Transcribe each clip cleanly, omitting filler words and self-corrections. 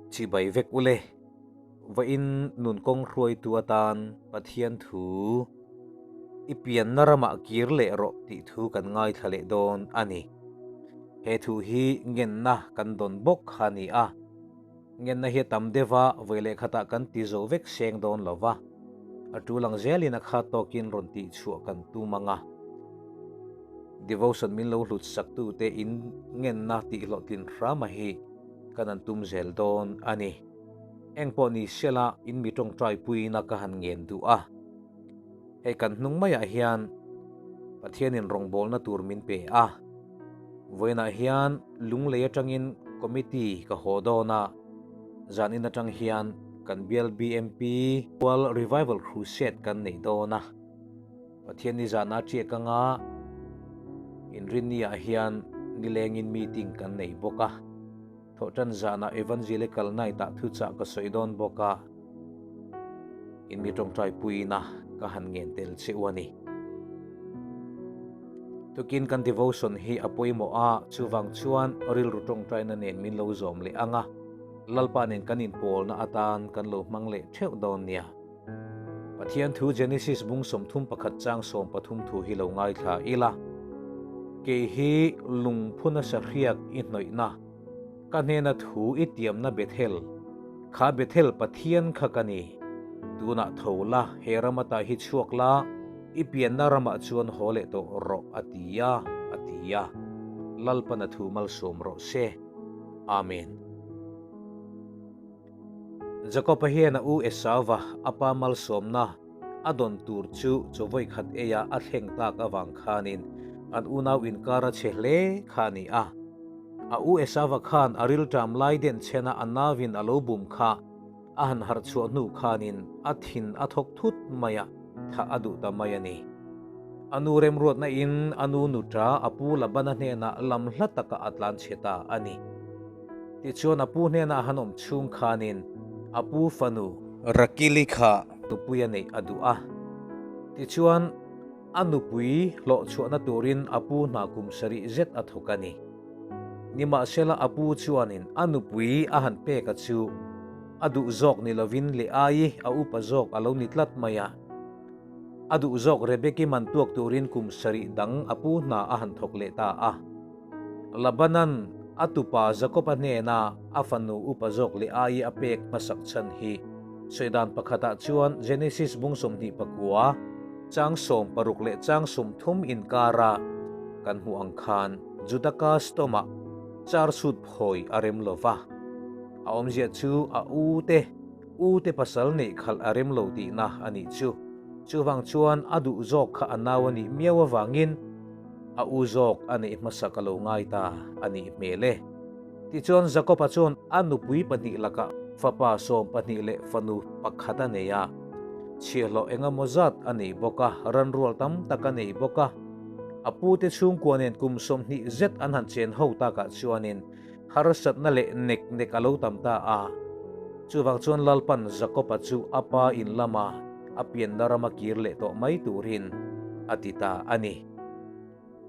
Chibai vek ule. Vawiin nun kawng hruaitu atan Pathian thu i pianna ramah kir leh rawh tih thu kan ngaithla leh dawn a ni. He thu hi ngenna kan dawn bawk kha a ni a. Ngenna hi a tam deuh a, vawi leh khatah kan ti zo vek seng dawn lo va. A tul ang zelin a khat tawkin rawn tihchhuah kan tum ang a. Devotion min lo hlut saktute in ngenna tihhlawhtlin hrama hi kan an tum zel dawn a ni. Eng pawh ni sela in mi tawngtai puiin a ka han ngen duh a. Hei kan hnung maiah hian Pathianin rawngbawlna tur min pe a. Vawiinah hian lunglei atangin committee ka haw dawn a, zanin atang hian kan bial BMP World Revival Crusade kan neih dawn a. Pathian ni zana chiak anga inrinniah hian nilengin meeting kan nei bawk a. Thawhtan zana Evangelical Night-ah thuchah ka sawi dawn bawk a, in mi tawngtai puiina ka han ngen tel che u a ni. Tukin kan devotion hi a pawimawh a, chuvang chuan rilru tawngtaina nen min lo zawm leh ang a, Lalpa nen kan inpawlna atan kan lo hmang leh theuh dawn nia. Pathian thu Genesis bung 31 chang 13 thu hi lo ngaithla ila. Kei hi lungphuna sahriak i hnawihna, ka hnena thu i tiamna Bethel, kha Bethel Pathian kha ka ni. Tunah tho la, he ram ata hi chhuak la, i pianna ramah chuan haw leh tawh rawh, a ti a, a ti a. Lalpana thu malsawm rawh se. Amen. Jakob-a hian a u Esauva a pa malsawmna a dawn tur chu chaw vawikhat eia a thleng tak avang khanin an unau inkar a chhe hle kha a ni a. A u Esauva khan a rilṭam lai den chhena a nauvin a lo bum kha a han harh chhuah hnu khanin a thin a thawk thut mai a, thah a duh ta mai a ni. A nu remruatna in a nu nuṭa a pu Labana hnenah lam hla takah a tlan chhe ta a ni. Tichuan a pu hnenah han awm chhung khanin a pu fanu Rakili kha nupui a neih a duh a. Tichuan a nupui hlawh chhuahna turin a pu hna kum sarih zet a thawk a ni. Nimahsela a pu chuanin a nupui a han pek a chu a duh zawk ni lovin leh ai a upa zawk a lo ni tlat mai a. A duh zawk Rebeki man tuak turin kum sarih dang a pu hna a han thawk leh ta a. Labanan a tupa Jakob-a hnena a fanu upa zawk leh ai a pek hmasak chhan hi sawi dan pakhatah chuan Genesis bung 29, chang 16 leh chang 30 inkara kan hmuh ang khan Juda custom-ah char chhut phawi a rem lo va. A awmzia chu a u te u te pasal neih khalh a rem lo tihna a nih chu. Chuvang chuan a duh zawk kha a nau a nih miau avangin a u zawk a neih hmasa ka lo ngai ta a nih hmel e. Tichuan Jakob-a chuan a nupui pahnih lakah fapa 12 leh fanu pakhat a nei a, chhiahhlawh engemaw zat a nei bawk a, ranrual tam tak a nei bawk a. A pute chhungkua nen kum 20 zet an han chen ho takah chuanin harsatna leh nek nek a lo tam ta a. Chuvang chuan Lalpan Jakob-a chu a pa in lama a pianna rama kir leh tawh mai turin a ti ta a ni.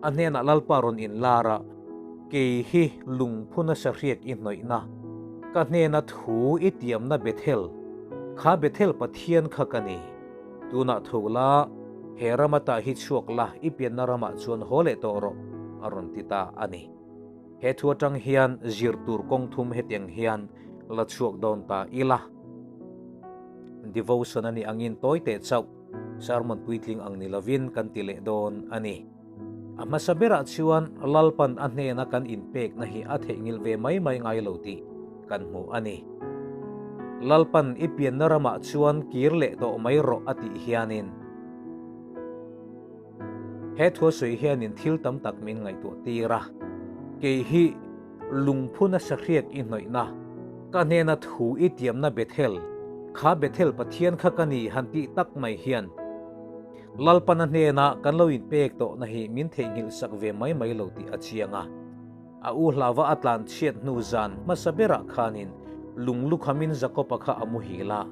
A hnenah Lalpa rawn inlar a, Kei hi lungphuna sahriak i hnawihna, ka hnena thu i tiamna Bethel, kha Bethel Pathian kha ka ni. Tunah tho la, he rama tah hi chhuak la, i pianna ramah chuan haw leh tawh rawh, a rawn ti ta a ni. He thu atang hian zir tur kawng thum hetiang hian la chhuak dawn ta ila. Devotion a nih angin tawi teh chauh sermon puitling ang ni lovin kan ti leh dawn a ni. A hmasa berah chuan Lalpan a hnena kan inpekna hi a theihnghilh ve mai mai ngai lo tih kan hmu a ni. Lalpan i pianna ramah chuan kir leh tawh mai rawh a tih hianin, He thua sawi hianin thil tam tak min ngaihtuah tir a, Kei hi lungphuna sahriak i hnawihna, ka hnena thu i tiamna Bethel, kha Bethel Pathian kha ka ni han tih tak mai hian Lalpana hnena kan lo inpek tawhna hi min theihnghilh sak ve mai mai lo tih a chiang a. A u hlauva a tlan chhiat hnu zan hmasa berah khanin lunglukhamin Jakob-a kha a muhil a.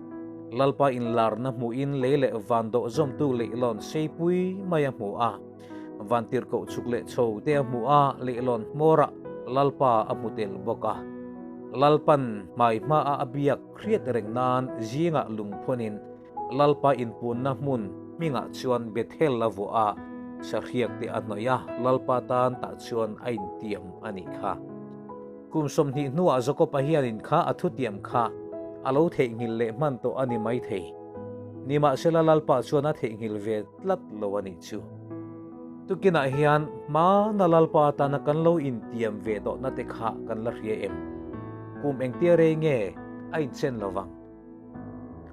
Lalpa inlarna hmuhin lei leh van dawh zawmtu leihlawn seipui mai a hmu a. Van tirhkoh chhuk leh chho te a hmu a, leihlawn hmawrah Lalpa a hmu tel bawk a. Lalpan hmai hmaah a biak hriat reng nan zingah lungphuanin Lalpa inpunna hmun hmingah chuan Bethel a vuah a, sahriak te a hnawih a, Lalpa tan tah chuan a intiam a nih kha. Kum 20 hnuah Jakob-a hianin kha a thutiam kha a lo theihnghilh leh hman tawh a ni maithei. Nimahsela Lalpa chuan a theihnghilh ve tlat lo a nih chu. Tukinah hian hmana Lalpa atana kan lo intiam ve tawhna te kha kan la hria em? Kum engtia rei nge a inchen lo vang?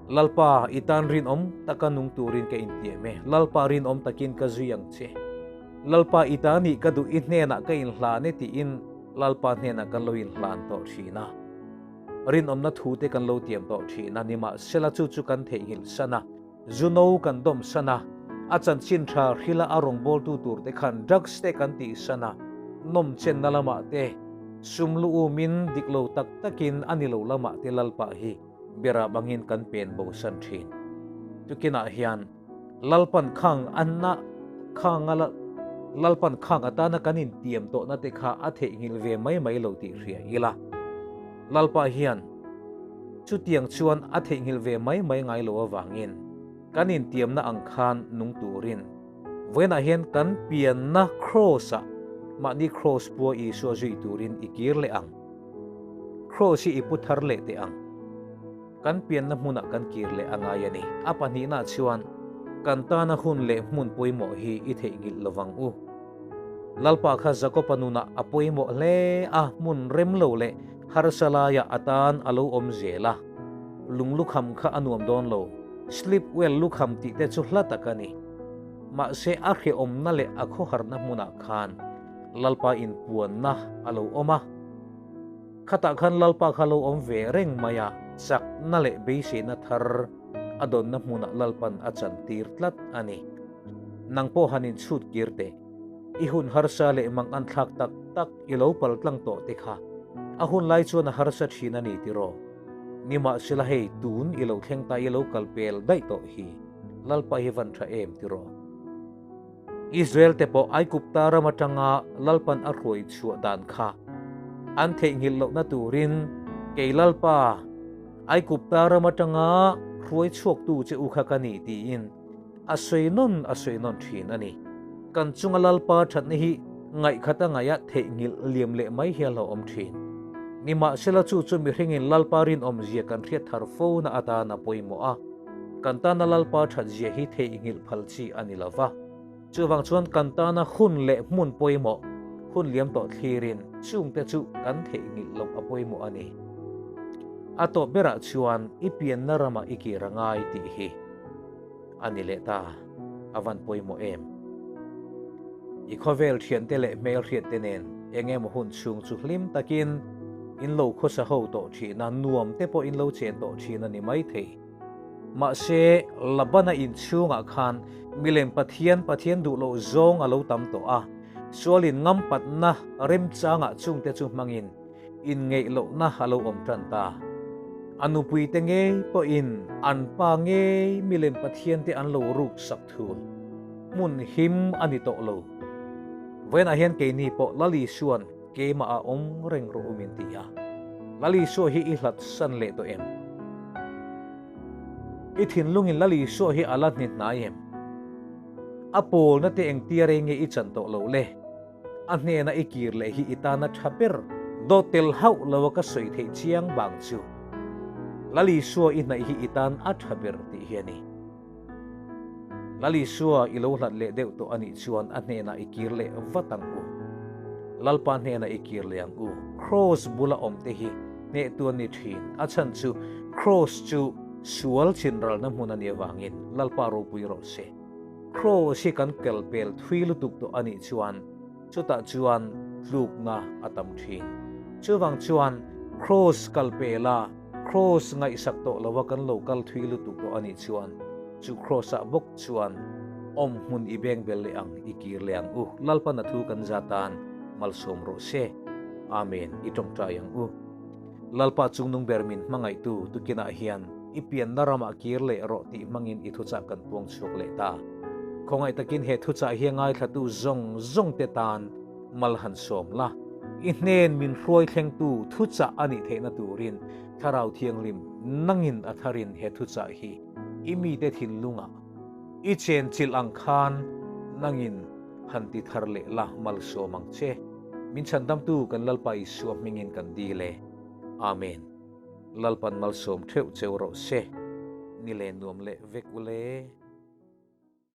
Lalpa, i tan rinawm taka nung turin ka intiam e. Lalpa rinawm takin ka zui ang che. Lalpa, i ta nih ka duh, i hnenah ka inhlan e tiin Lalpa hnenah kan lo inhlan tawh thin a. Rinawmna thu te kan lo tiam tawh thin a, nimahsela chu chu kan theihnghilh san a. Zu no kan dawm san a, a chanchin tha hrila a rawngbawltu tur te khan drugs te kan tih san a, nawm chenna lamah te sum lu umin dik lo tak takin a ni lo lamah te Lalpa hi bera bangin kan pen bo san thin. Tukinah hian Lalpan khang anna khang a Lalpan khang atana kan intiam tawhna te kha a theihnghilh ve mai mai lo tih hria ila. Lalpa hian chutiang chuan a theihnghilh ve mai mai ngai lo avangin kan intiamna ang khan nung turin vawiinah hian kan pianna Kraws-ah mahni Kraws pua Isua zui turin i kir leh ang. Kraws hi i pu thar leh teh ang. Kan pianna hmunah kan kir leh a ngai a ni. A pahnihna chuan kan tana hun leh hmun pawimawh hi i theihnghilh lovang u. Lalpa kha Jakob-a nunah a pawimawh hle a, hmun rem lo leh harsa laiah a tan a lo awm zel a. Lung lukham kha a nuam dawn lo, sleep well lukham tih te chu hla tak a ni. Mahse a hrehawmna leh a khawharna hmunah khan Lalpa inpuanna a lo awm a. Khatah khan Lalpa kha lo awm ve reng mai a, chakna leh beiseina thar a dawnna hmunah Lalpan a chantir tlat a ni. Nang pawh han inchhut kir teh. I hun harsa leh mang an thlak tak tak i lo pal tlang tawh te kha. A hun lai chuan a harsa thin a ni tiraw? Nimahsela hei tun i lo thleng ta i lo kal pel daih tawh hi Lalpa hi van tha em tiraw? Israel te pawh Aigupta ram atanga Lalpan a hruai chhuah dan kha an theihnghilh lohna turin kei Lalpa Aigupta ram atanga hruai chhuaktu che u kha ka ni tiin A sawi nawn a sawi nawn thin a ni. Kan chunga Lalpa thatna hi ngaihkhat a ngaih a theihnghilh liam leh mai hi a hlauhawm thin. Nimahsela chu chu mihringin Lalpa rinawmzia kan hriat thar fo na atan a pawimawh a, kan tana Lalpa thatzia hi theihnghilh phal chi a ni lo va. Chuvang chuan kan tana hun leh hmun pawimawh, hun liam tawh thlirin chungte chu kan theihnghilh loh a pawimawh a ni. A tawp berah chuan i pianna ramah i kir a ngai tih hi. A ni leh ta, a van pawimawh em? I khawvel thiante leh hmelhriatte nen eng emaw hun chhung chu hlim takin in lo khawsa ho tawh thin a, nuam te pawh in lo chen tawh thin a ni maithei. Mahse, Labana inchhungah khan milem Pathian Pathian duh loh zawng a lo tam tawh a, sualin ngampatna remchangah chungte chu hmangin Inngeih lohna a lo awm tan ta. A nupuite ngei pawhin an pa ngei milem pathiante an lo ruk sak thul. Hmun him a ni tawh lo. Vawiinah hian keini pawh Lal Isua'n keimah a awm reng rawh u min ti a. Lal Isua hi i hlat san leh tawh em? I thinlungin Lal Isua hi a la hni hnai em? A pawlna te engtia rei nge i chan tawh loh le? A hnena i kir leh hi i tana tha ber dawt tel hauh lo a ka sawi theih chiang bang chu Lal Isua i hnaih hi i tan a tha ber tih hi a ni. Lal Isua i lo hlat leh deuh tawh a nih chuan a hnenah i kir leh vat ang u. Lalpa hnenah i kir leh ang u. Kraws bula awm te hi hnehtu an ni thin. A chhan chu Kraws chu sual chinralna hmun a nih avangin Lalpa ropui rawh se. Cross hi kan kel pel thui lutuk tawh a nih chuan chutah chuan tlukna a tam thin. Chuvang chuan Cross kal pela Cross ngaihsak tawh lova kan lo kal thui lutuk tawh a nih chuan chu Cross-ah bawk chuan awm hmun i beng bel leh ang, i kir leh ang u. Lalpan a thu kan za tan malsawm rawh se. Amen. I tawngtai ang u. Lalpa chungnung ber min hmangaihtu tukinah hian i pianna ramah kir leh rawh tih hmangin i thuchah kan puang chhuak leh ta. Khawngaih takin he thuchah hi a ngaithlatu zawng zawng te tan mal han sawm la. I hnen min hruai thlengtu thuchah a nih theihna turin Thlarau Thianghlim nangin a tharin he thuchah hi i mite thinlungah i chenchilh ang khan nangin han ti thar leh la malsawm ang che. Min chhandamtu kan Lalpa Isua hmingin kan dil e. Amen. Lalpan malsawm theuh cheu rawh se. Ni leh nuam leh vek ule.